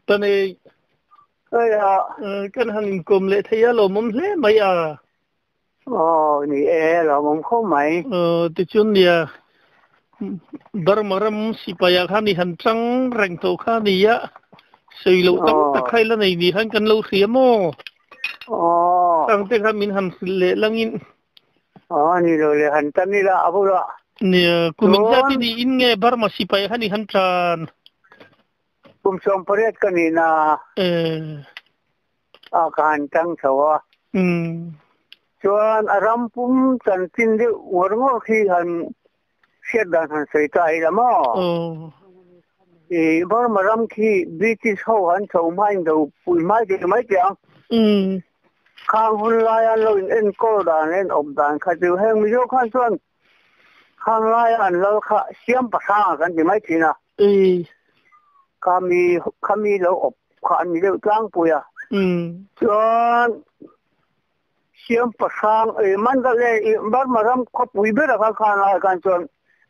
Tane Ê a. Kan han inkawm leh thei a lawmawm hle mai a. Aw ni e, lawmawm khawp mai. Tichuan nia Burma ram sipai ah khan i han tang reng tawh kha a ni a, sawi loh tam tak kha ila nei ni khan kan lo hria maw? Tang te khan min han hrilh leh langin. Aw ni lo le han tan ila a bulah. Nia, kum engzat i niin nge Burma sipai ah khan i han tan? Kum 18 ka nih na a ka han tang chho a. Chuan a ram pum chanchin deuh ngawr ngawr khi han hriat dan han sawi ta ila maw? I Burma ram khi British ho han chho hmain do pui hmai tih mai teh ang. Khang hun laia an lo in enkawl dan leh an awp dan kha chu heng Mizo khan chuan Khang laia an lal kha siam pahrang a kan ti mai thin a. Kha mi kha mi lo awp kha an ni deuh tlangpui a. Chuan siam pahrang i Mandalay i Burma ram khawpui ber a kha khan lai khan chuan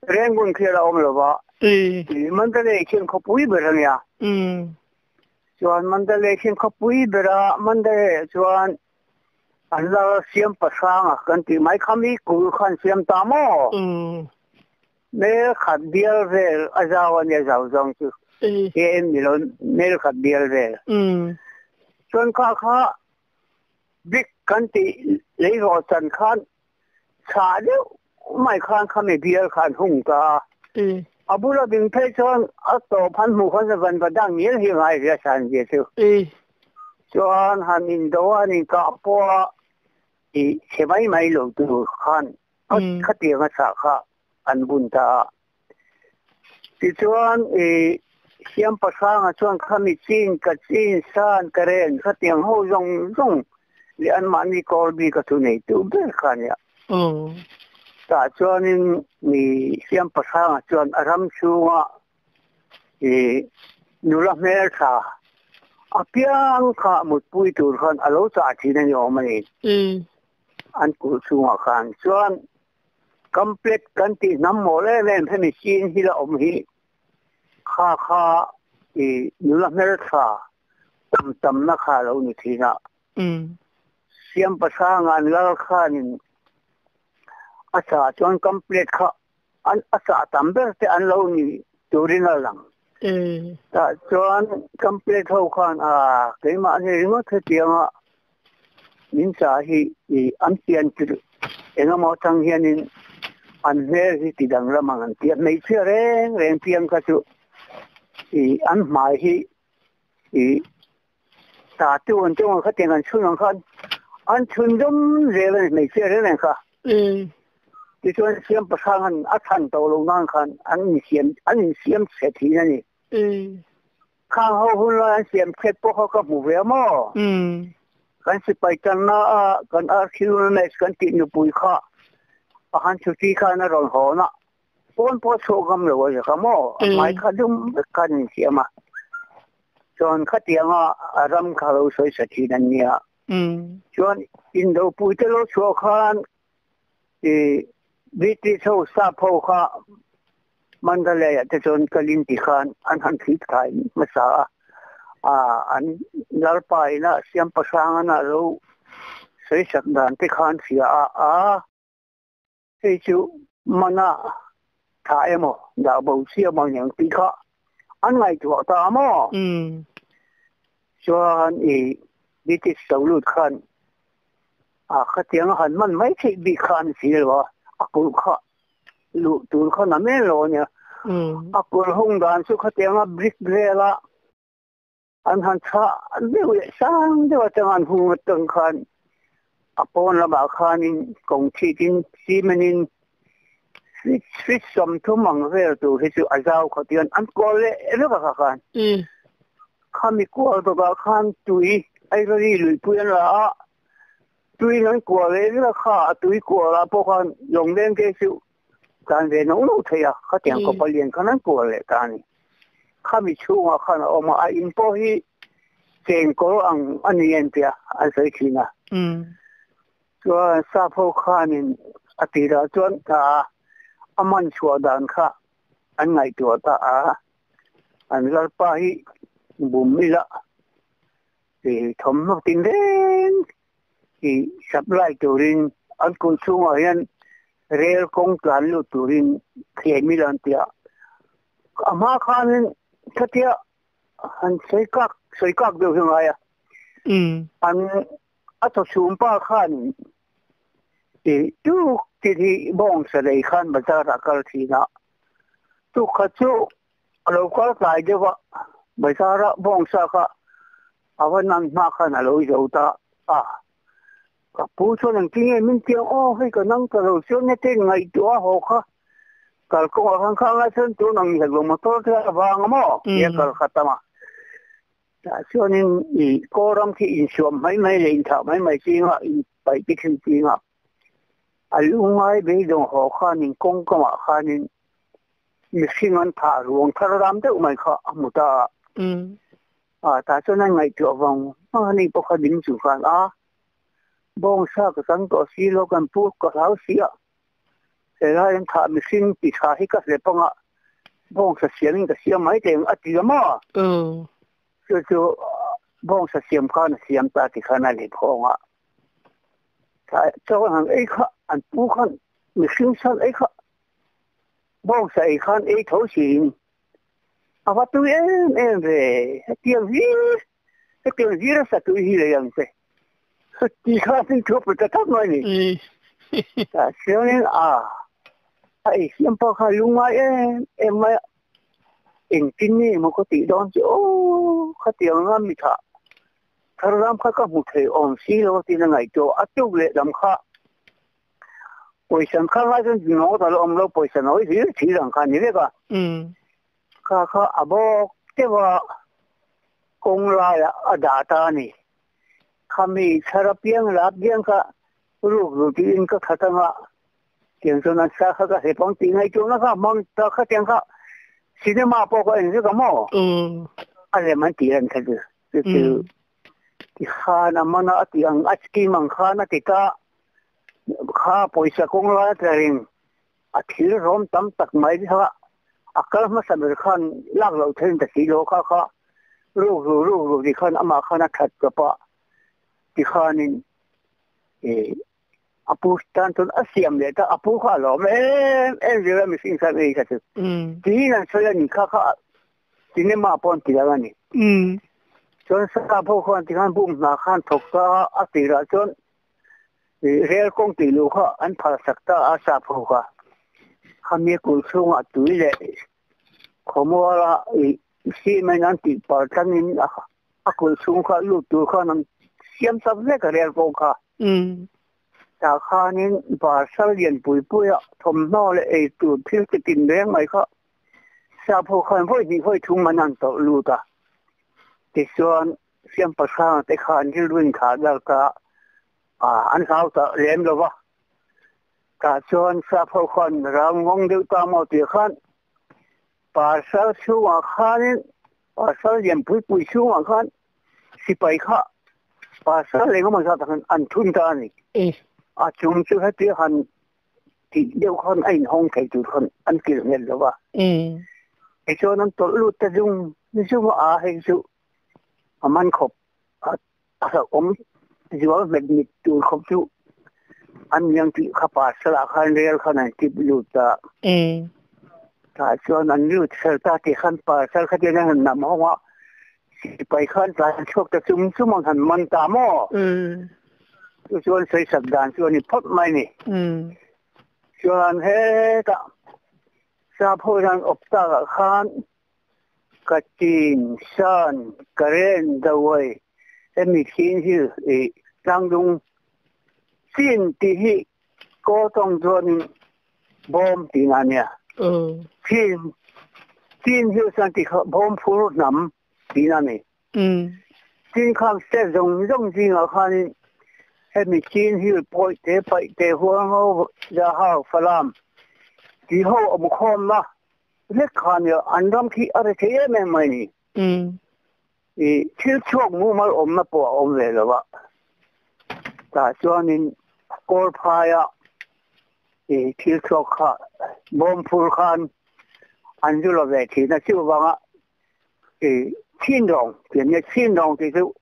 Rangoon khi a la awm lo va. I Mandalay khian khawpui ber a nia. Chuan Mandalay khian khawpui ber a Mandalay ah chuan An la siam pahrang a kan tih mai kha mi kul khan siam ta maw? Mel khat bial vel a zau a nia zau zawng chu KM ni lo mel khat bial vel. Chuan kha kha brick kan tih lei rawh chan khan chhah deuh mai khan kha mi bial khan hung ta a. A bula ding phei chuan a tawp han hmuh khan van va dang ngial hi ngai ve a san zia chu. Chuan han indo a an inkah pawh a i chhe mai mai lo tur khan khatiang a chhah kha an bun ta a. Tichuan i Siam Pahranga chuan khami chin ka chin san ka ren khatiang ho zawng zawng leh anmahni kawl bik a thu neitu ber kha a nia. Tah chuanin i Siam Pahranga chuan a ram chhunga i nula hmeltha apiang kha mutpui tur khan a lo chah thin a ni awm a ni. An kulh chhungah khan chuan Complex kan tih hnam mawl em em hemi chin hi la awm hi kha kha i nula hmeltha tam tamna kha a lo ni thin a. Siampasanga an lal khanin a chah chuan complex kha an a chah tam ber te an lo ni turin a lang. Tah chuan complex ho khan a keimahni ringawt hetianga Min chah hi i an pian tirh engemaw atang hianin an hmel hi ti danglam ang an ti a, hmeichhia reng reng piang kha chu i an hmai hi i ta tu an tawng ang kha tiang an chhun ang khan an chhun dawm zel a ni hmeichhia reng reng kha. Tichuan siam pahrang an a chhan tawh lo nan khan an insiam an insiam chhe thin a ni. Khang ho hun lai an siam khet pawh kha ka hmu ve a maw? Kan sipai tanna a kan RQMS kan tih nupui kha a han chhuti khan a rawn hawn a, pawn pawh a chhuah ngam lo a zak a maw? A hmai kha dum vek khan an siam a. Chuan khatianga a ram kha lo sawi sa thin an nia. Chuan indopui te lo chhuah khan i British ho sap ho kha Mandalay ah te chuan kalin ti khan an han thlit khai hmasa a, a an lalpa ina siam pasang an ah lo sawi sak dan te khan hria a, a hei chu mana tha emaw dah bo siam ang ang tih kha an ngaihtuah ta a maw? Chuan i British lo lut khan A khatiang a han man mai theih bik kha an si lo a, a kulh kha luh tur kha na men lo a nia. A kulh hung dan chu khatiang a brick vel a an han chhah deuh leh sang deuh atanga an hung atang khan a pawn lamah khanin kawng chhitin cement in feet 30 ang vel tur hi chu a zau khawtian an kual leh vek a kha khan. Khami kual bawkah khan tui Aivari luipui an la a, Tuiin an kual leh vek a kha, a tui kualah pawh khan lawng leng te chu tan ve no no thei a, khatiang kawpa lian khan an kual leh ta a ni. Khami chhungah khan a awm a, a in pawh hi chengkawl ang a ni em tia an sawi thin a. Chuan sap ho khanin a tirah chuan a man chhuah dan kha an ngaihtuah ta a, an lalpa hi. Bum ila i thawmhnaw tin reng i supply turin an kul chhungah hian rel kawng tlan lut turin thiam ila an ti a. A hma khanin khatia han sawi kak sawi kak deuh hi a ngai a. An a chawchhum pa khanin i tuk tin hi bawngsa lei khan bazar ah kal thin a. Tuk khat chu A lo kal tlai deuh a, bazar-a bawngsa kha a va nan hma khan a lo zo ta a. Ka pu chuan engtin nge min ti ang aw, hei ka nang ta lo chuan heti ngaihtuah a haw kha kalkawngah khan kha ngai chuan tun ang hek lo motor te a vang a maw tia kal kha tam a. Tah chuanin i kawram khi insuam mai mai leh inthah mai mai ching a, inpaih te thin ching a. A lungngai beidawng haw khanin kawngkamah khanin mihring an thah ruang thar ram deuh mai kha a hmu ta a. A tah chuan an ngaihtuah vang vang a ni pawh kha ding chu khan a bawngsa ka chang tawh si lo kan pu ka hlau si a helai an thah mihring ti tha hi ka hlep anga bawngsa siam in ka siam mai teh ang a ti a maw? Chu chu bawngsa siam khan a siam ta ti khan a lep hawng a. Chaw han ei kha an pu khan mihring sal ei kha Bawngsa ei khan ei tho siin a va tui em em ve, hetiang hi hetiang zira sa tui hi lei ang che ti kha sin thu pe ta tak mai ni. Tah chuanin a a ei siam pawh kha lungngai em em mai a, engtin nge maw ka tih dawn chu aw khatiang ram mi thah thar ram kha ka hmu thei awm si lo a tiin a ngaihtuah a tuk leh lam kha Pawisa kha ngai chuan nawt a la awm lo, pawisa nawi hlir thil ang kha a ni vek a. Kha kha a bawk deuh a, kawng laiah a dah ta a ni. Khami thar apiang la apiang kha ruk ru tiin ka khat anga, tiang chuan an sa kha ka hlep ang tih ngaihtuahna kha a hmang ta kha tiang kha cinema pawh ka en vek a maw? A lem an tih reng kha chu. Chu chu tikhan a man a, a tih ang a scheme ang khan a ti ta. Kha pawisa kawng lai a tla reng, a thil rawm tam tak mai kha a kal hmasa ber khan lak loh thein ta si lo kha kha ruk ru ruk ru ti khan amah khan a that tawp a tikhanin ih a pu tan chuan a siam leh ta a pu kha a lawm em em zir a mihring khan ei kha chu tiin an sawi a ni kha kha cinema pawh an ti ang a ni. Chuan sap ho khan tikhan bum hna khan thawk ta a a tirah chuan Rel kawng tih luh kha an phal sak ta a sap ho kha. Khami kulh chhungah tui leh khawmuala cement an tih par tlangin a kulh chhung kha lut tur khan an siam sak vek a rel kawng kha. Tah khanin parcel lian pui pui a thawmhnaw leh ei tur thil chi tin reng mai kha sap ho khan vawi hnih vawi thum an han tawlh lut a. Tichuan Siam pasanga te khan rilru in thah dal ka an hlau ta lem lo va. Tah chuan sap ho khan ram ngawng deuh ta maw tih khan parcel chhungah khanin parcel lian pui pui chhungah khan sipai kha parcel engemaw zat ah khan an thun ta a ni. A chung chu heti han tih deuh khan a inhawng thei tur khan an kilh nghet lo va. Tichuan an tawlh lut ta zung zung a, hei chu a man khawp a hlauhawm zual hmet mit tur khawp chu an niang tih kha parcel ah khan rel khan an tip lut a. Tah chuan an lut fel ta tih khan parcel kha tian an han nam hawng a, sipai khan tlan chhuak ta chum chum ang han man ta maw? Chu chuan sawisak dan chu a ni phawt mai ni. Chuan hetah sap ho hian awp tak ah khan Kachin, Shan, Karen, Dawei hemi thin hi ih tlangdung chin tih hi kaw tawng chuanin bawm tihna a nia. Chin, Chin hi chuan ti kha bawm phur hnam tihna a ni. Chin khang state zawng zawng zingah khanin hemi Chin Hill pawih te paih te Hualngo, Zahau, Falam tih ho awm khawmna Vek kha nia, an ram khi a re thei em em mai ni. I thil chhuak mumal awmna pawh a awm ve lo a. Tah chuanin kawl phaia i thil chhuak kha bawm phur khan an zu lo ve thin a, chuvanga i. Chin rong ti nia chin rong tih chu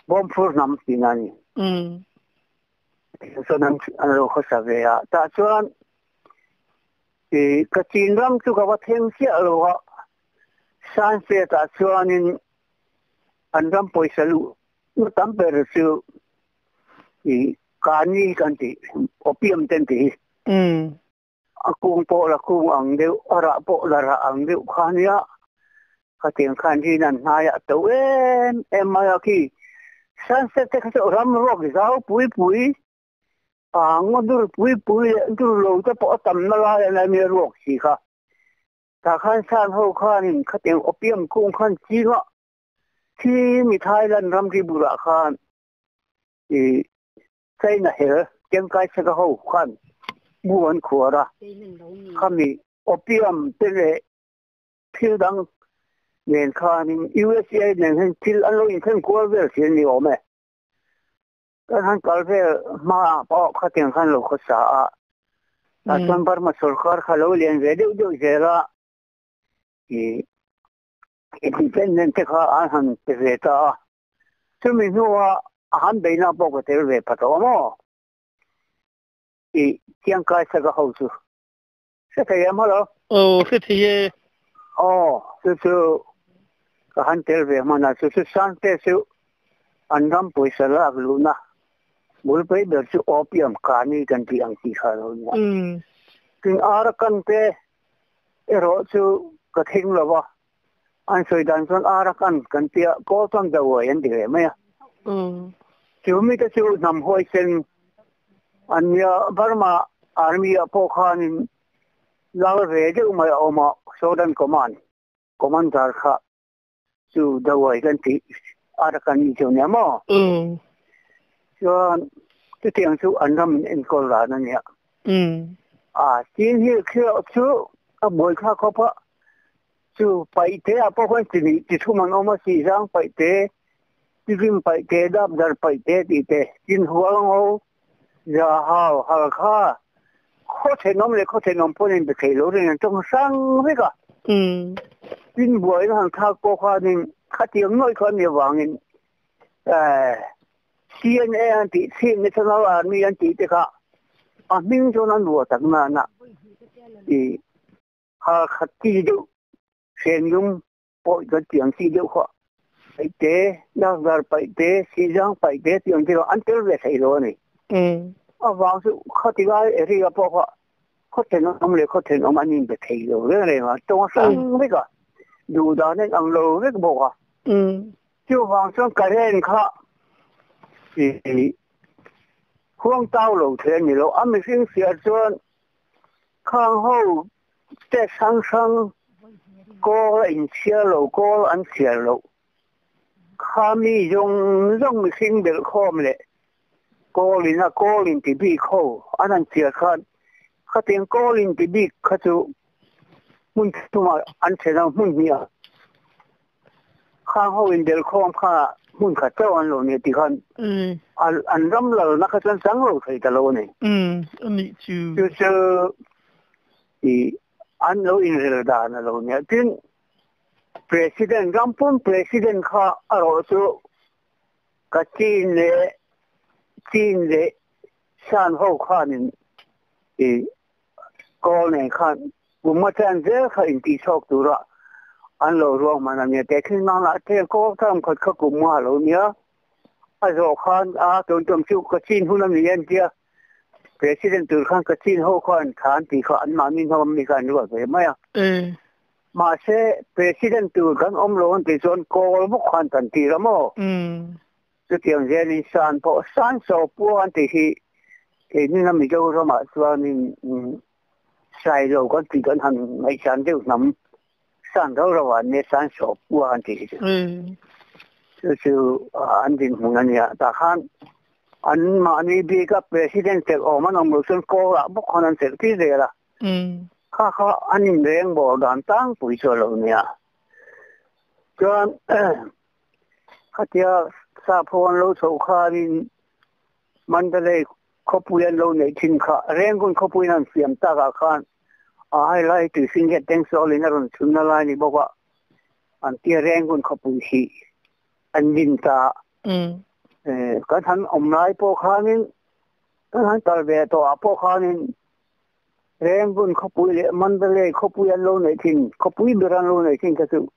bawmphur hnam tihna a ni. Chuan an an lo khawsa ve a tah chuan ih ka chin ram chu ka va thleng chiah lo a sunset ah chuanin an ram pawisa luh na tam ber chu ih kani kan tih opium te an tih hi. A kung pawh la kung ang deuh, a rah pawh la rah ang deuh kha nia. Khatiang khan rin an hnai a to em em mai a khi. Sunset te kha chu ram ruak zau pui pui, a ngaw dur pui pui leh dur lo te pawh a tamna lai a nia ruak si kha. Tah khan san ho khanin khatiang opium kung khan chingah khi mi Thailand ramri bulah khan i China hel tangkai chheka ho khan bu an khuar a, khami opium te leh thil dang nen khanin USA nen hian thil an lo inthen kual vel thin a ni awm e. Kan han kal vel hmaah pawh khatiang khan lo khawsa a, tah chuan Burma sorkar kha lo lian ve deuh deuh zel a, i independent te kha an han pe ve ta a. Chumi hnuah a han beihna pawh ka tel ve pha tawh a maw? Tih chiang kai chak a ho chu hre thei em hello? Aw hre thei e. Aw chu chu ka han tel ve hman a, chu chu Sangte chu an ram pawisa lak luhna bul pei ber chu opium kani kan tih ang tih kha a lo nia. Tin Arakan te erawh chu ka thleng lo va, An sawi dan chuan Arakan kan tia kawl chuan Dawai an ti ve mai a. Chu mite chu hnam huaisen an nia, Burma Army ah pawh khanin lal ve deuh mai a awm a, Southern Command Commander kha chu Dawai kan tih Arakan ni chu nia maw? Chuan chutiang chu an ram in enkawl dan a nia. A tin hi khi chu a buaithlak khawp a. Chu paihte ah pawh khuan chi hnih chi thum an awm a, Sihzang paihte, Tivim paihte, Dapdar paihte tih te, Chinhual ngo, Zahau, Halkha, khaw thenawm leh khaw thenawm pawhin an be thei lo reng an tawng hrang vek a. Tin buaina han thlak pawh khanin khatiang nuaih kha ani avangin CNA an tih Chin National Army an tih te kha a hming chuan an ruah tak nana i Halkha chi deuh, Hrenlung pawh kan tih ang chi deuh kha paihte, Dakdar paihte, Sihzang paihte tih ang chi kha an tel ve thei lo a ni. Avang chu khati lai area pawh kha khaw thenawm leh khaw thenawm an inbe thei lo reng reng a, tawng a hrang vek a, duh dan a inang lo vek bawk a. Chuvang chuan current kha i huang tau lo thei a ni lo, a mihring siar chuan Khang ho state hrang hrang kawl a inchhiar lo, kawl an chhiar loh. Kha mi zawng zawng mihring belh khawm leh kawl in a kawl in ti bik ho an han chhiar khan khatiang kawl in ti bik kha chu hmun thumah an then a, hmun hnih ah Khang ho in belh khawm kha hmun khat chauh an lo nia ti khan an ram lalna kha chuan chang lo thei ta lo a ni. A nih chu. Chu chu i an lo inrel dan a lo nia. Tin, President, ram pum President kha a rawh chu ka chin leh chin leh san ho khanin i Kawl nen khan kum a chan zel kha intihchhawk tura an lo ruang hman a nia. Tehkhin mang lah te kawl tam khat kha kum nga lo nia. A zawh khan a tun tum chu ka chin hun a ni en tia President tur khan ka chin ho khan than tih kha an mahni hnawm mi kha an ruat ve mai a. Mahse President tur kan awm lo an tih chuan kawl bawk khan kan tir a maw? Chutiang zelin san pawh san so pua an tih hi keini a Mizoramah chuanin Sailo kan tih kan han ngaihsan deuh hnam san rau rau ah nia san so pua an tih hi chu. Chu chu an dinhmun a nia. Tah khan an mahni bika President chelh awm an awm loh chuan kawlah bawk khan an chelh tir zel a. Kha kha an inreng bawr dan tlangpui chu a lo nia. Chuan Khatia sapho an lo chhoh khanin Mandalay khawpui an lo neih thin kha Rangoon khawpuiin an siam takah khan a hai lai tui hring hian Tengsawl in a rawn chhunna lai a ni bawk a. An tia Rangoon khawpui hi an din ta. Kan han awm lai pawh khanin kan han kal ve tawh ah pawh khanin Rangoon khawpui leh Mandalay khawpui an lo neih thin, khawpui ber an lo neih thin kha chu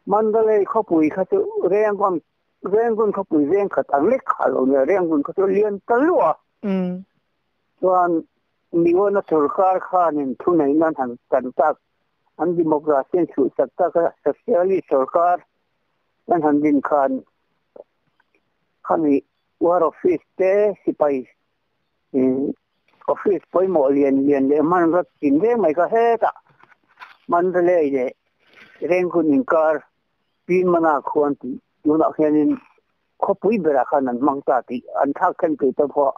Mandalay khawpui kha chu Rangoon Rangoon khawpui veng khat ang lek kha lo nia, Rangoon kha chu lian ta luah a. Chuan Miona sorkar khanin thuneihna an han tan tak an democracy an chhuh tak tak a, socialist sorkar an han din khan khami war office te sipai office pawimawh lian lian leh hmanraw tin reng mai kha hetah Mandalay leh Rangoon inkar Pinmana khuan tih tunah hianin khawpui berah khan an hmang ta tih an thlak then tih te pawh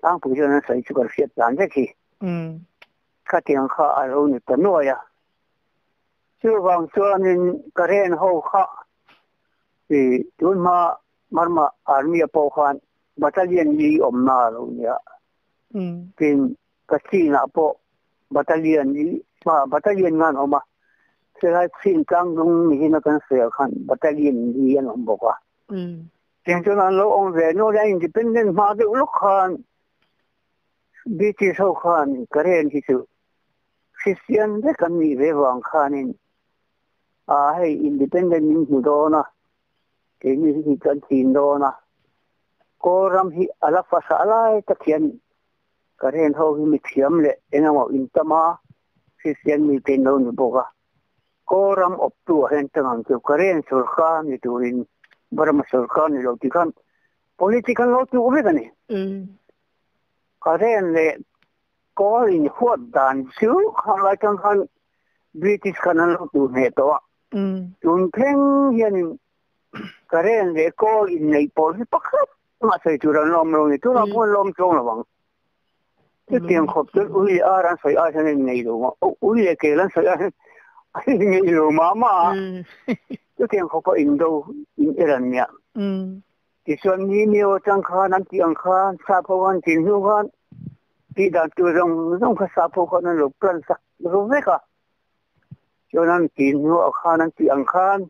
tlangpui chuan an sawi chu kan hriat dan vek hi. Khatiang kha a lo ni ta nuai a. Chuvang chuanin Karen ho kha i tunhma Burma Army a pawh khan Battalion li awmna a lo nia. Tin, Kachin ah pawh Battalion li, Battalion nga an awm a. Helai Chin tlangdung nihin a kan sawi ah khan Battalion li an awm bawk a. Tiang chuan an lo awm ve nual a, Independent hma deuh lawk khan British ho khan Karen hi chu Christian vek an nih ve vang khanin a hei Independent min hmu dawn a, keini hi kan chin dawn a, Kawlram hi a la fasa lai tak hian Karen ho hi mithiam leh eng emaw intam a, Christian mite in lo ni bawk a. Kawlram awptu ah hian tang ang chu Karen sorkar ni turin Burma sorkar ni lo tih khan political lo tluk vek a ni. Karen leh Kawl in huat dan chu khang lai tang khan British khan an lo tu hneh tawh a. Tun thleng hianin Karen leh Kawl inneih pawh hi pakhat mah sawi tur an lawm lo ni. Tunah pawh an lawm chuang lo ang. Chutiang khawp chuan ui leh ar an sawi ai hian an innei lo mah. Ui leh kel an sawi ai hian an innei lo mah mah a. Chutiang khawpa indo in er an nia. Tichuan ni nio atang khan an tih ang khan sap ho an tin hnu khan tih dan tur zawng zawng kha sap ho khan an lo plan sak zo vek a. Chuan an tin hnuah khan an tih ang khan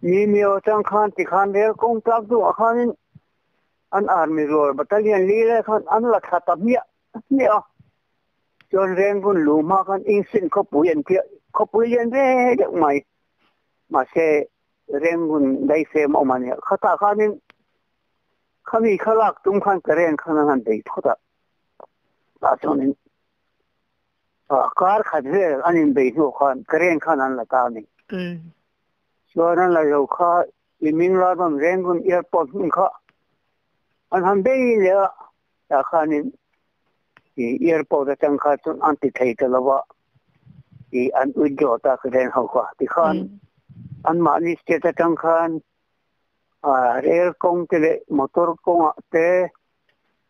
ni nio atang khan tikhan rel kawng tlak duhah khanin an army rual battalion li lai khan an la thla ta hmiah hmiah a. Chuan Rangoon lu hma khan Insin khawpui an piah khawpui lian ve deuh mai. Mahse Rangoon daifem a awm a nia. Khatah khanin khami kha lak tum khan Karen khan an han bei phawt a. Tah chuanin kar khat vel an inbei hnu khan Karen khan an la ta a ni. Chuan an la zo kha i Minglarman Rangoon Airport hmun kha an han bei leh a, tah khanin i airport atang kha chuan an ti thei ta lo va, i an withdraw ta Karen ho kha. Tikhan anmahni state atang khan rail kawng te leh motor kawngah te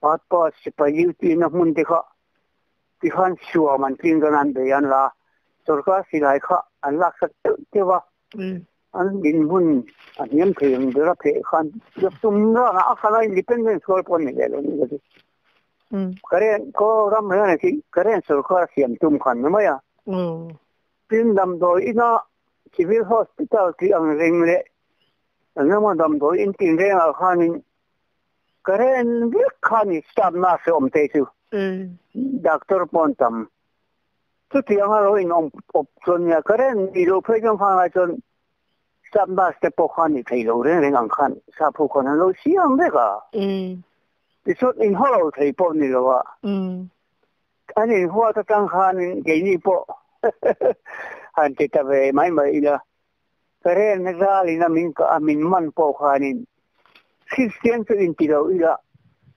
passport sipai duty na hmun te kha tikhan suam an tling dawn a, an bei an la a, sorkar silai kha an laksak teuh teuh a. An dinhmun a hniam thei ang ber a pheh khan tum rang a khala independence sual pawh ni leh lo ni ka ti. Karen ko ram hian khi Karen sorkar siam tum khan ni mai a. Tin damdawi ina civil hospital tih ang reng leh engemaw damdawi in tin rengah khanin Karen vek kha ni staff nurse awm te chu doctor pawh an tam. Chutiang a lo inawm awp chuan nia ka reng ni lo phei chuan khang lai chuan sap nurse te pawh khan ni thei lo reng reng ang khan sap ho khan an lo siam vek a. Tichuan inhaw lo thei pawh ni lo a. An inhuat atang khanin keini pawh han ti ta ve mai mai ila. Ka reng zalin a min kah a min man pawh khanin Kristian chu inti lo ila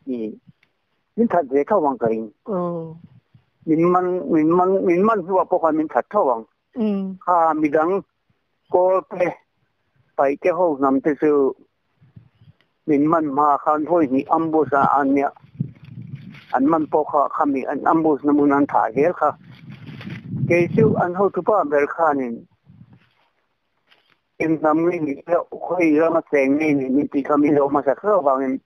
Min that ve tho ang ka ring. Min man min man min man hnuah pawh khan min that tho ang. Kha midang kawl te paih te ho hnam te chu min man hma khan vawi hnih ambush a an nia an man pawh kha khami an ambush na hmun an thah zel kha. Kei chu an hotupa ber khanin Eng hnam nge nih loh, khawi rama cheng nge nih min tih kha min lo hmasa kher avangin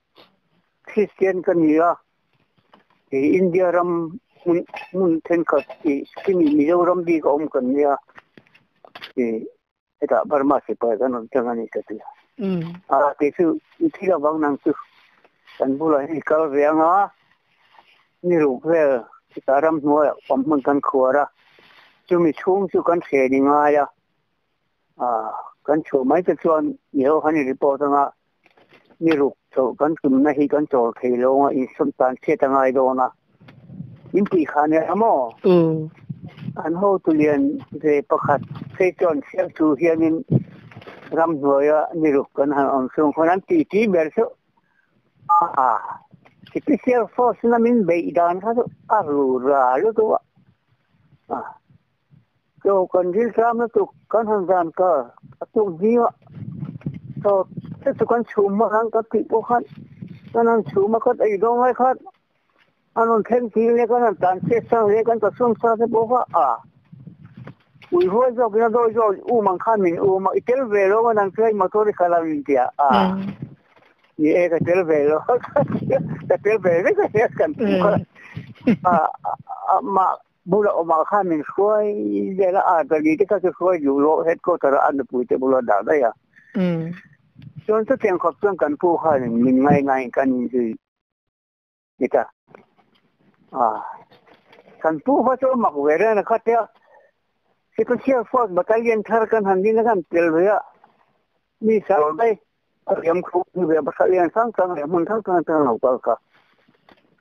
Kristian ka ni a, kei India ram hmun hmun thenkhat tih khi mi Mizoram bik a awm kan nia. Hetah Burma sipai kan rawn tang a ni ka ti a. A kei chu i thil avang nang chu kan bulah hian i kal ve ang a, ni ruk vel chutah ramhnuaiah awm hmun kan khuar a, chumi chhung chu kan hre ni ngai a, kan chhuah mai te chuan mi ho han i report ang a, ni ruk chauh kan tumna hi kan chawl thei lo ang a, insawm tan chhiat a ngai dawn a, min tih kha nia maw? An hotu lian ve pakhat phei chuan Sialtu hianin ramhnuaia ni ruk kan han awm chung khawn an tih tih ber chu a Special Force na min beih dan kha chu a ru ra lutuk a. Chaw kan dil tlam lutuk kan han zan ka a tuk hniu a, chaw te chu kan chhum hman ang ka tih pawh khan kan han chhum a, ka ei dawn lai khan an rawn thleng tir leh kan han tan chhiat sang leh kan ta sum sa te pawh kha a ui huai zawk in a dawi zawk um ang khan min um a, i tel ve lo a nang chu hei motor i khalh a min ti a, a ni e ka tel ve lo ka tel ve vek a nia kan pu kha a amah Bula awmah khan min hruai vel a, a Dali te kha chu hruai duh lo, headquarter ah a nupui te bula dah daih a. Chuan chutiang khawp chuan kan pu khan min ngai ngaiin kan inzui ni ta. A, kan pu kha chu a mak ve reng a kha tia, Special Force Battalion thar kan han din a kan tel ve a, mi sang mai a riam khup ve a, battalion hrang hrang leh hmun hrang hrang atanga lo kal kha.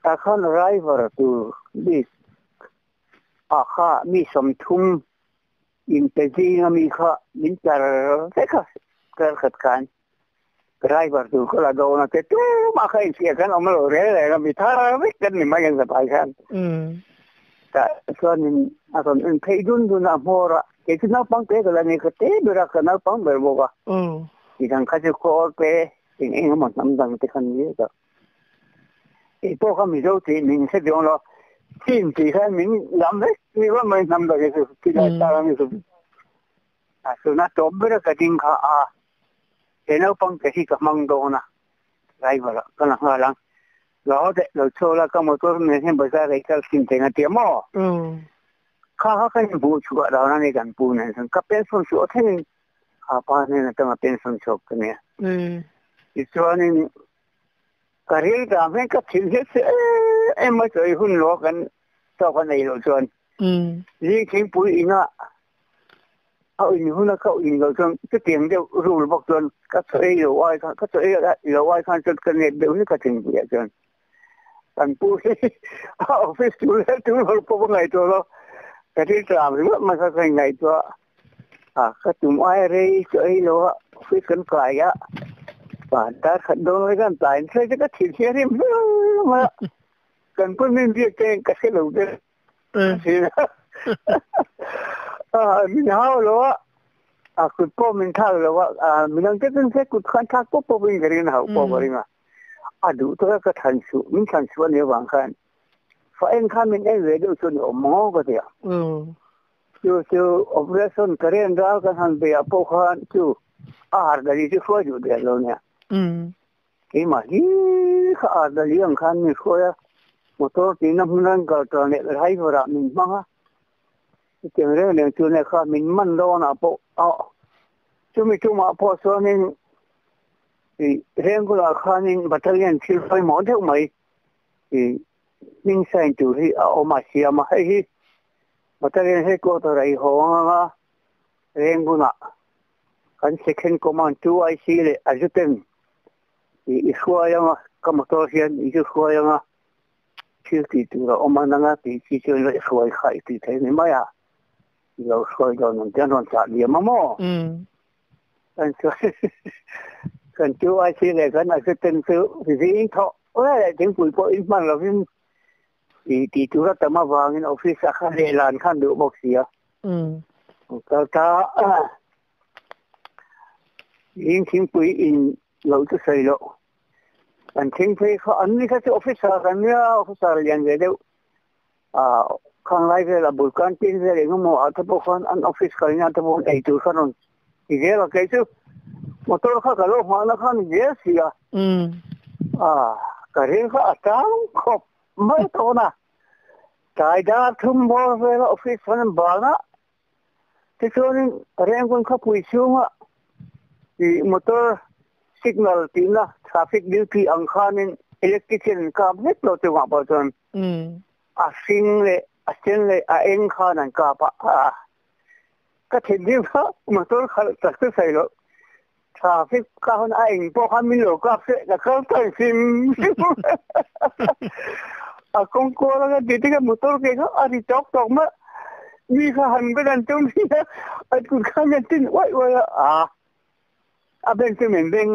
Tah khan driver tur bik ah kha mi 30 inte zinga mi kha min tlar vek a, tlar khat khan driver tur ka la dawn a te tumah kha infiah kan awm lo reng reng a, mi thar vek kan ni mai ang zapai khan. Tah chuanin a rawn en phei dun dun a, a hmawr a, kei chu naupang te ka la ni, ka te ber a, ka naupang ber bawk a, midang kha chu khaw te eng eng emaw hnam dang te kha ni vek a. Kei pawh kha Mizo tih min hre duang lo, Chin tih khan min lam vek ni vak mai hnam dang hi chu tilai tar ang hi chu. A tuna tawp ber a ka ding kha a, he naupang te hi ka hmang dawn a, driver ah ka la nghal ang. Lo haw teh, lo chhuak la ka motor nen hian bazar ah i kal thin thei ang a ti a maw? Kha kha ka inhmuh chhuah dan a ni kan pu nen chuan ka pension chhuah thlengin kha pa hnen atanga pension chhuak ka nia. Tichuanin Ka ril ta hmel ka thil hian se em a sawi hun lo kan tawk a nei loh chuan zing thingpui inah a in hun a ka in loh chuan chutiang deuh rul bawk chuan ka chaw ei lo ai khan ka chaw ei lo ai khan chuan ka nep deuh hlek a thingpui ah chuan kan pu hi a office tul leh tul lo pawh ka ngaihtuah lo ka thil tlam ringawt hmasa ka ingaihtuah A ka tum ai rei chu ei lo a, office kan kai a, van dar khat dawn lai khan tlai nasa chu ka thil hi a rim hlum a, kan pawn min biak te ka hre lo ber a, min hau lo a, a kut pawh min thlak lo a, midang te chuan se kut khan thlak pawp pawp in ka ring a, hauh pawh ka ring a, a duh taka ka thlan suh, min thlan suh a nih avang khan fa en khan min en ve deuh chu ni awm maw ka ti a. Chu chu operation Karen ral kan han beih ah pawh khan chu a hardali chu hruai duh der lo nia. Keimah hi kha hardali ang khan min hruai a, motor tihna hmun an kal tan leh driver ah min hmang a, chutiang reng reng chu nia kha min man dawn ah pawh a chumi tumah pawh chuanin ih Rengula khanin battalion thil pawimawh deuh mai ih hming sign tur hi a awm a siam a, hei hi Battalion headquarter a i haw ang anga Rangoon-ah kan second command 2IC leh adjutant i hruai ang a, ka motor hian i zu hruai ang a, thil tih tur a awm ang anga tih chi chuan i hruai kha i tih theih ni mai a, i lo hruai dawn ang tih an rawn chah liam a maw? Kan chuan kan 2IC leh kan adjutant chu zing thawh leh thingpui pawh in hman lovin I tih tur a tam avangin office ah khan lehlan khan duh bawk si a. Kal ta zing thingpui in lo chu sawi loh. Kan thingpui kha an ni kha chu officer kan nia officer lian ve deuh. Ah khang lai vel a bul canteen vel engemaw ah te pawh khan an office kal nia te pawh ei tur kha rawn ti zel a kei chu motor kha ka lo nghahna khan zel si a. Ah ka ril kha a tang khawp. Mai tawn a, tlai dar thum bawr vela office fan an ban a, Tichuanin Rangoon khawpui chhunga ih motor signal tihna traffic duty ang khanin electrician an kap vek lo chungah pawh chuan a hring leh a sen leh a eng khan an kap a. Ka thinrim kha motor khalh tak chu sawi loh traffic ka hun a eng pawh kha min lo kap se ka kal ta hrim hrim a kawng kual anga ti te kha motor ke kha a ri tawk tawk mai mi kha han ben an tum hi a an kut kha an tin uaih uaih a a a beng chu min beng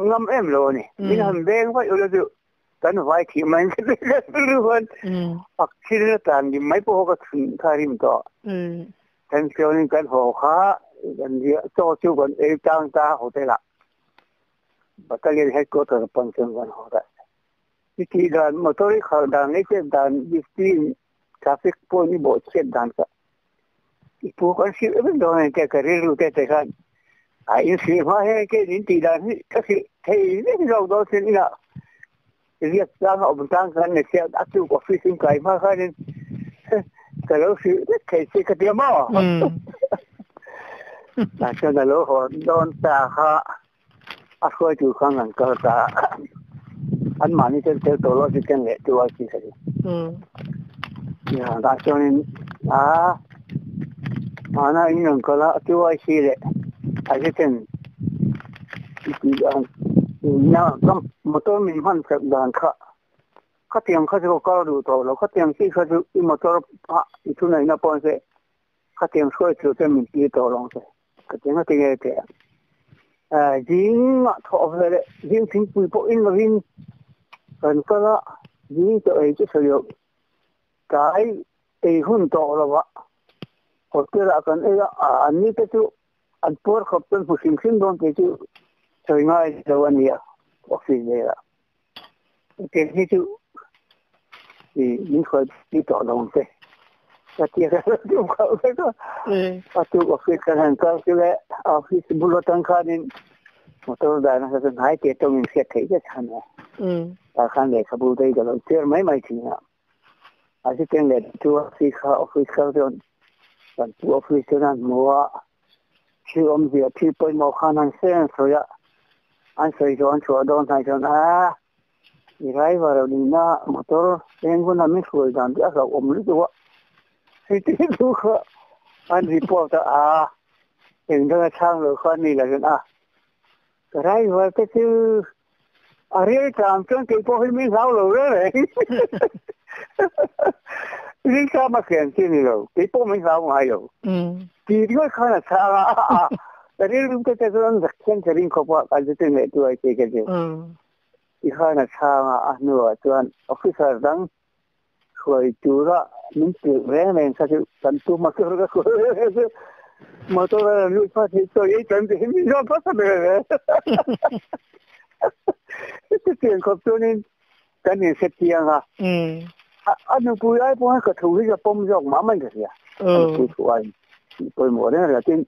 ngam em lo a ni min han beng vaih ula chu kan vai thih mai ruan a thil a tan dim mai pawh ka chhun kha rim tawh kan chuanin kan haw kha kan chaw chu kan ei tang ta hotel ah battalion headquarter pan chuan kan haw ta i tih dan motor i khalh dan i chet dan discipline traffic pawh i bawh chhiat dan kha i pu kan hrilh vek dawn a ni te ka rilru te te khan a in hrilh hma hian kei in tih dan hi ka hrilh thei vek zawk dawn sin inah riak tlang a awm tlang khan ni sia a tuk office in kai hma khanin ka lo hrilh vek thei che ka tia maw tah chuan a lo haw dawn ta kha a hruai tur khan an kal ta a an mahni ten tel tawh loh chu ken leh tu a chi ka ti tah chuanin a mahna in rawn kal a TYC leh a chi ten motor min hman sak dan kha khatiang kha chu ka kal duh tawh lo khatiang chi kha chu i motor ah i thuneihna pawh se khatiang hruai tur te min tir tawh lo ang che. Ka ti nga tinge teh a zing ah thawh ve leh zing thingpui pawh in lovin kan kal a zing chaw ei chu sawi loh tlai ei hun tawh lo ah hotel ah kan ei a an ni te chu an puar khawp chuan hmu hrim hrim dawn tih chu sawi ngai lo a nia office velah Hetiang hi chu min hruai pui tawh lo ang che. Ka ti a ka tum khauh vek a. A tuk office kan han kal chu le office bul atang khanin motor dahna kha chu hnai te tawngin hriat theih zet kha ania. Tah khan lehkhabu te hi ka lo chhiar mai mai thin a. A chutiang leh chu office kha office kal chuan kan pu office chuan an hmu a. Thil awmzia thil pawimawh khan an sawi an sawi a, an sawi zawh an chhuah dawn hnaih chuan a i driver nihna motor eng huna min hruai dan te a hlauhawm lutuk a, hei ti chu kha an report a, a eng danga chhang lo kha a ni lo chuan a driver te chu A ril tlam chuan kei pawh hi min hlau lo reng reng. Ril tlam a kian chi ni lo, kei pawh min hlau ngai lo. Ti ringawt khan a chhang a, ka rilru te te chuan zak thiam che ring khawp a, kan chu chu ngaihtuah ai che ka ti. Ti khan a chhang a, a hnuah chuan officer dang hruai tura min tirh reng reng kha chu kan tum motor ka kual reng reng chu motor a rawn lut phah theih chuan ei tam te hi min zawm phah ta ber e. Chutiang khawp chuanin kan inhre chiang a. A nupui ai pawh hian ka thu hi ka pawm zawk mah mai ka hria. A nupui thu aiin tih pawimawh reng reng a tin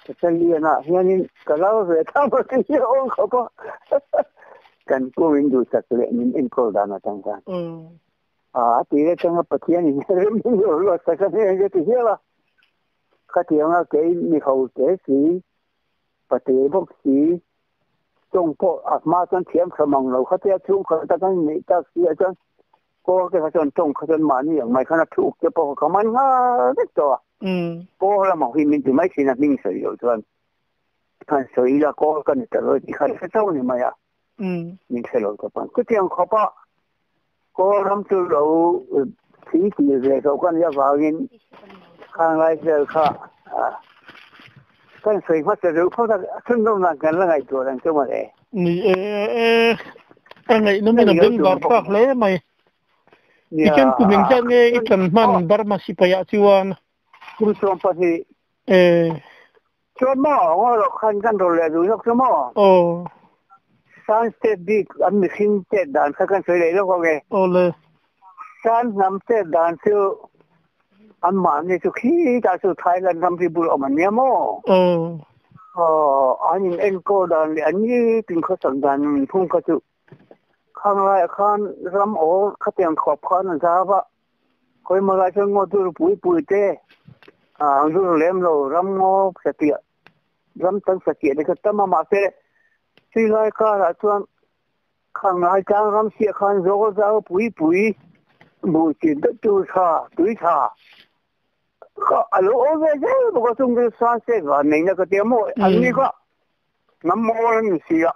ka chalianah hianin ka lo ve ta maw tih hi a awm khawp a. Kan pu min duhsak leh min enkawl dan atang khan a ti leh changa Pathian in rem min lo luat sak a nia ka ti hial a. Khatianga kei mi ho te si, pate bawk si, tawng pawh a hma chuan thiam tha mang lo khatia chhungkhat tak an neih tak si ah chuan kawl te kha chuan tawng kha chuan mahni ang mai khan a thuk te pawh ka man nghal vek tawh a. Kawl lamah hi min ti mai thin a hming sawi loh chuan. Khan sawi ila kawl ka ni ta lo tih kha hre chauh ni mai a, min hre lo tawp ang. Chutiang khawpa kawl ram chu lo thing tir ve tawh ka nih avangin khang lai vel kha kan sawi hmasa deuh phawt a, a chhunzawm dan kan la ngaihtuah reng chu mawle. Ni e, a ngaihnawmin a bengvar thlak hle mai. Tichuan kum engzat nge i tlan hman Burma sipai-ah chuan? Kum 12. Chuan maw, ngaw loh khan kan rawn leh duh zawk chu maw? Aw. Shan state bik an mihring chet dan kha kan sawi leh lawk ang e. Aw le. Shan hnam chet dan chu an mahni chu khitah chu Thailand ram hi bul awm an nia maw? Aw. Aw, an in enkawl dan leh an nitin khawsak dan nunphung kha chu khang laiah khan ram awl khatiang khawp khan an zau a, khawimaw lai chuan ngaw dur pui pui te. An zu lem lo ram ngaw satliah ram tan satliah te kha tam a mahse chulai lai karah chuan khang ngai tlang ram siah khan zawl zau pui pui buh chin deuh tur tha tui tha kha a lo awm ve zel bawk a chung chu sunset van neihna ka tia maw an ni kha hnam mawl an ni si a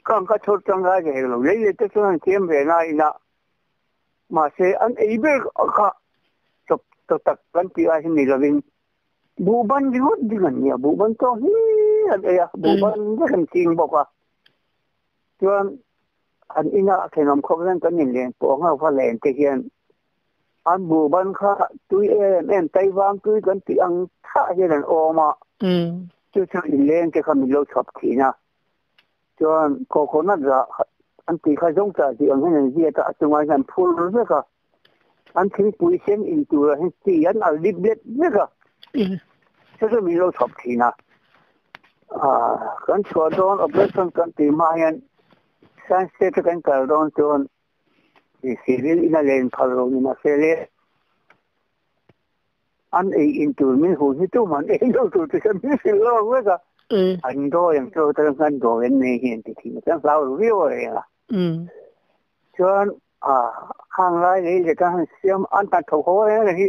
khang kha chhawr tangkai ka hek lo lei leh te chuan an siam ve na inah Mahse, an ei ber kha chawp chaw tak kan tih ai hi ni lovin buhban ringawt ding an nia, buhban chaw hlir an ei a, buhban vek an ching bawk a. Chuan an inah thenawm khawp hian kan inlen pawh ang a, va len te hian an buhban kha tui em em Taivang tui kan tih ang thah hian an awm a, chu chu inleng te kha min lo chhawp thin a. Chuan coconut rah an tih kha zawng chah tih ang hian an ziat a, a chungah hian an phur vek a, an thingpui sen in turah hian chi an al dip let vek a, chu chu min lo chhawp thin a. Kan chhuah dawn operation kan tih hma hian Sunset a kan kal dawn chuan civil in a len phal lo ni mahse le An ei in tur min hun hi tum an ei lo tur te kha min hrilh lawk vek a. An dawi ang chu ta an dawi an nei hi an ti thin a, chuan hlau ru viau a reng a. Chuan khang lai lei leh tan han siam an tan tho haw reng reng hi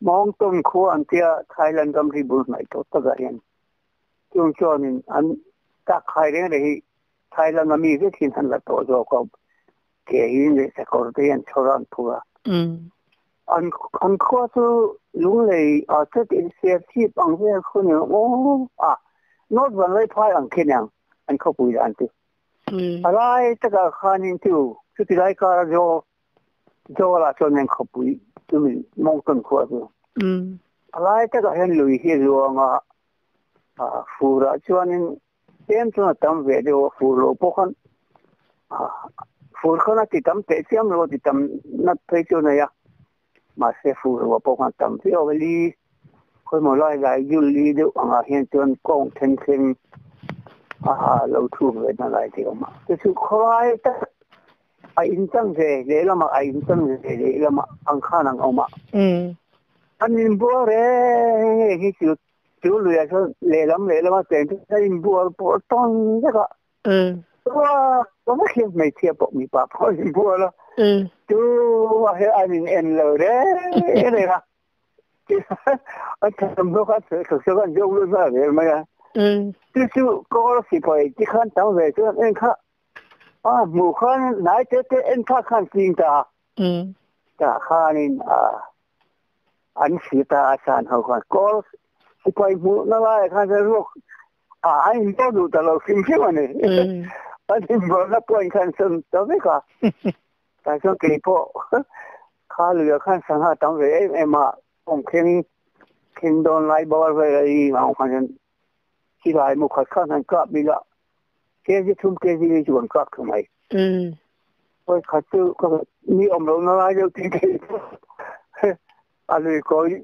Mawngtawn khua an tia Thailand ram hi bul hnaih tawh takah hian chung chuanin an tak khai reng reng hi Thailand a mi vek hian han la tawh zawk a. Ke in leh sakawr te hian chhawr an phur a. An an khua chu lunglei a chet in siar chip ang vel khu ni aw a North Vanlaiphai ang khi niang an khawpui dan chu. A lai takah khanin chu chuti lai kara zaw zawlah chuan an khawpui chumi Mawngtawn khua chu. A lai takah hian lui hi a zuang a, furah chuanin Tlem chuan a tam ve deuh a, fur lo pawh khan fur khan a ti tam teh chiam lo a ti tam nat phei chu a nei a, mahse fur lo pawh khan a tam viau a, li khawimaw lai lai zul li deuh angah hian chuan kawng then thleng a lo thuk ve na lai te a awm a, chu chu khawlai tak a in chang ve lehlamah a in chang ve lehlamah ang khan ang awm a, an inbual reng reng hi chu Chu luiah chuan lehlam lehlama cheng chu a inbual pawh tawn vek a. Chua ka vek hian hmeichhia pawh mipa pawh an inbual a. Chu ah hian an in en lo reng reng a. An thawmhnaw kha an thawk an zawng lut nghal zel mai a. Chu chu kawl sipai te khan tam ve chuan en kha a hmuh khan hnai te te en kha khan ching ta a. Tah khanin a an hria ta a san ho khan kawl sipai hmuhna laiah khan chuan ruak a an inbawl duh ta lo hrim hrim a ni. An inbawlna point khan sawn ta vek a. Tah chuan kei pawh kha luiah khan sangha tam ve em em a, kawng thleng thleng dawn lai bawr vel a i ang khan chuan silai mu khat khan han kap ila kg thum kg li chu kan kap thu mai. Oi khat chu ka mi awm lo na lai deuh tih thei a lui kawi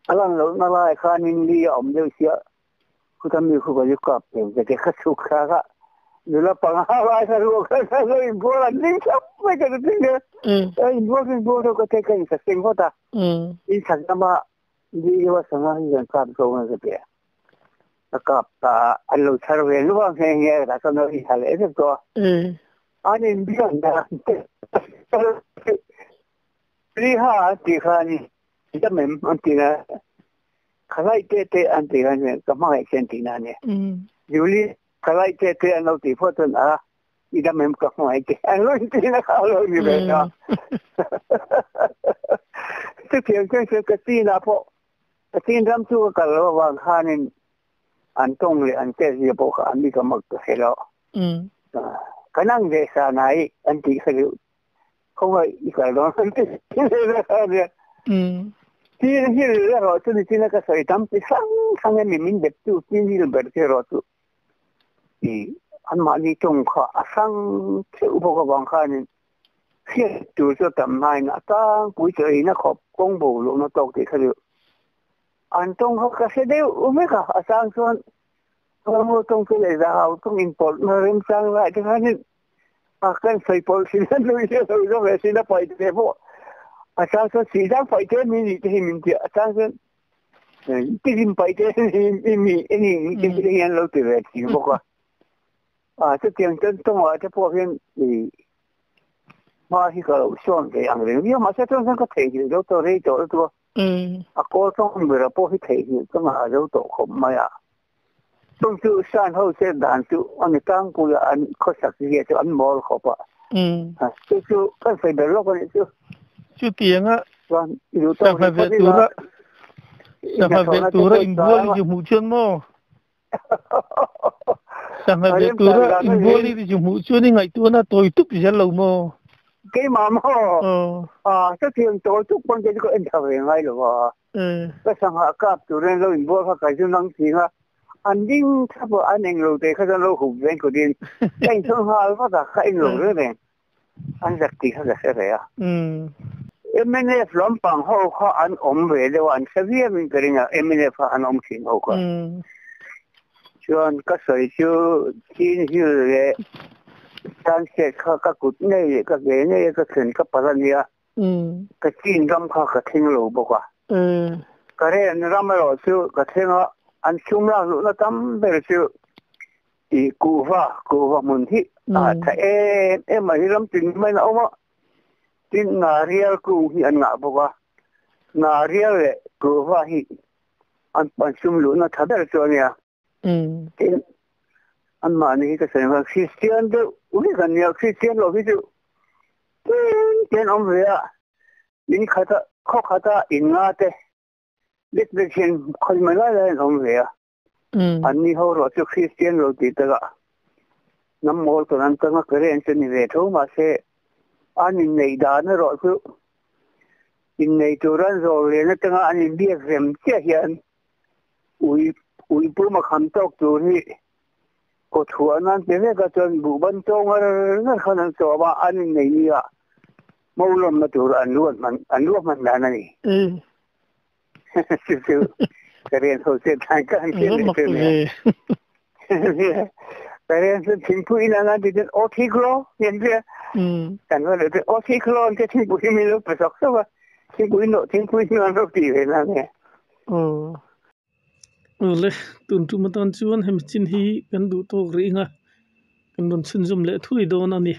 a lang lo na lai khanin li a awm deuh sia khuta mi khu ka zu kap thei ka ti kha chhuk thla kha nula panga lai kha ruak kha kha lo inbual an ning thap mai ka ti thing a inbual inbual deuh ka thei ka insak seng phawt a insak lama li deuh a sangha hi kan kap zawng a ka ti a. Ka kap ta a, an lo chhar ve luah nghe nghe a, tah chuan a inha leh vek tawh a. An inbiak dan te Riha an tih kha a ni dam em an tih na, ka laih teh teh an tih kha a ni, ka hmangaih che an tih na a ni. Julie ka laih teh teh an lo tih phawt chuan a, i dam em ka hmangaih che an lo intih na kha a lo ni ve ta. Chutiang chuan chuan ka chinah pawh Pathian ram chu ka kal lo avang khanin an tawng leh an chet zia pawh kha an mi ka mak ta hre lo. Kan ang ve sa nai an tih kha chu khawngaih i kal dawn an ti kha nia. Tin hil erawh chu nichina ka sawi tam chi hrang hrang emi min dep tu tin hil ber chu erawh chu i anmahni tawng kha a hrang theuh bawk avang khanin Hriat tur chu a tam hmain a tlangpui chu eina khawp kawng bo lohna tawk tih kha chu an tawng kha ka hre deuh vek a, a chang chuan Ramngaw tawng chu leh Zahau tawng inpawlhna remchang lai te khanin a kan sawi pawlh thin a nui hi a lo zawk leh thin a paih te pawh a chang chuan sih zang paih te mi nih te hi min ti a, a chang chuan. Tidim pai te mi ni ti hian lo ti ve thin bawk a. A chutiang chuan tawngah te pawh hian i hma hi ka lo sawn ve ang reng viau mahse chuan chuan ka theihnghilh zo tawh rei tawh lutuk a. A kawl tawng bera pawh hi theihnghilh ka ngah zo tawh khawp mai a. Chung chu Shan ho che dan chu a ni tlangpuia an khawsak zia chu an mawl khawp a. Chu chu kan sawi ber lawk a nih chu. Chutianga sangha ve tura sangha ve tura inbual i chu hmuh chuan maw? Sangha ve tura inbual i chu hmuh chuan i ngaihtuahna tawi tup zel lo maw? Keimah maw? Chutiang tawi tup pawn kei chu ka en tha ve ngai lo va. Ka sangha kap turin lo inbual kha kai chu nang ching a, an ding thlap a, an englo te kha chuan lo hup veng kutin ka inchhung nghal vat a, ka enlo reng reng. An zak tih kha ka hre ve a. Mnf lampang ho kha an awm ve deuh a, an hre viau in ka ring a, mnf kha an awm thin ho kha. Chuan ka sawi chu Chin Hill leh Sunset kha ka kut ngei leh ka ke ngei a ka thlen ka palh a nia. Ka chin ram kha ka thleng lo bawk a. Ka ren ram erawh chu ka thleng a, an sum lak luhna tam ber chu i kuhva, kuhva hmun hi a tha em em a hi ram tin maiin a awm a. Tin, Narial kung hi an ngah bawk a, Narial leh kuhva hi an sum luhna tha ber chu a nia. Tin, anmahni hi ka sawi ang khan Kristian deuh vek an nia, Kristian loh hi chu tlem te an awm ve a, in khata khaw khata in nga te lek lek hian khawi mai lai lai an awm ve a, anni ho erawh chu Kristian lo tih takah hnam mawl tawn an tang a, ka ren chu ni ve tho mahse an inneih dan erawh chu innei tura an zawr lian atanga an inbiak rem chiah hian Ui ui pum a kham tawk tur hi kaw chhuah nan pe vek a chuan buh ban tawng ngar ngar khan an sawm a, an innei ni a mo lawmna tur an ruat hman an ruah hman dan a ni. Chu chu ka rian ho chet dan ka han hriat leh chu nia. Ka rian chu thingpui in an ti chuan aw thik lo ti an tia. Kan va leh chuan aw thik lo an tia thingpui hi min lo pe sawk sawk a, thingpui nawh thingpui hnu an lo ti ve na nia. Aw le, tun tum atan chuan hemi chin hi kan duh tawk rih ang a, kan rawn chhunzawm leh thui dawn a ni.